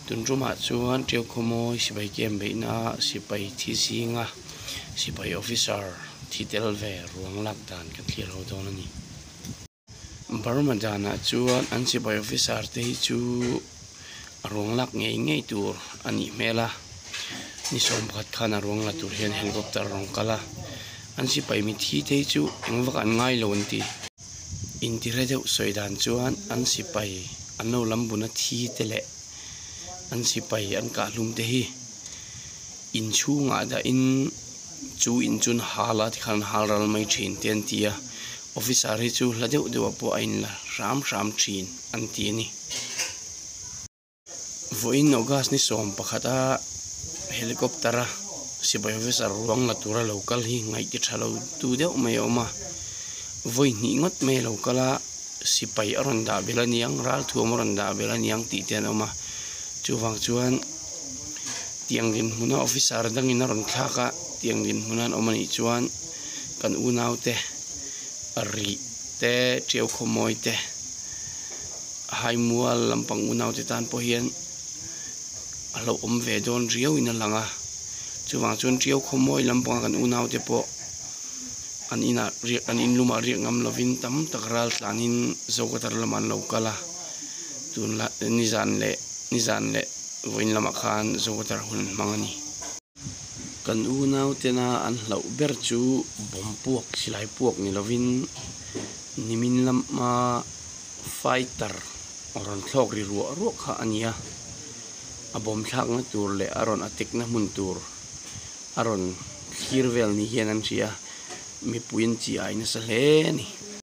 Tun tumah chuan Tiau khawmawi sipai camp beihna sipai thi zinga sipai officer thi tel ve ruang lak dan kan thlir ho dawn a ni. Burma danah chuan an sipai officer te hi chu a ruang lak ngei ngei tur a nih hmel a ni sawm pakhat khan a ruang la tur hian helicopter a rawn kal a an sipai mithi te hi chu eng vak an ngai lo an ti. Intihre deuh sawi dan chuan an sipai an lo lam buna thi te leh an sipai an kah hlum te hi inchhungah dahin chu in chu an hal a tikhan an hal ral mai thin te an ti a officer hi chu hla deuh deuh ah pawh a inla hram hram thin an ti a ni. Vawiin August ni sawm pakhata helicopter a sipai officer ruang la tura lo kal hi ngaih ti tha lo tu deuh mai a awm a, vawi hnih ngawt mai a lo kal a, sipai a rawn dah belh a niang ralthuam a rawn dah belh a niang tih te an awm a, chuvang chuan tiang dinhmuna officer dangin a rawn thlak a, tiang dinhmuna an awm a nih chuan kan unaute rih te tiau khawmawi te. Haimual lampang unaute tan pawh hian a hlauhawm ve dawn riau in a lang a chuvang chuan tiau khawmawi lampanga kan unaute pawh an inah riak an in lumah riak ngam lovin tam tak ral tlanin Zokathar lamah an lo kal a tunla nizan leh nizan leh vawiin lamah khan Zokathar hun an hmang a ni. Kan unautena an hlauh ber chu bawm puak silai puak ni lovin nimin lama fighter rawn thlawk ri ruah ruah kha a ni a, a bawm thlakna tur leh a rawn attack na hmun tur a rawn thlir vel ni hian an hria a, mipui an chi ai nasa hle a ni.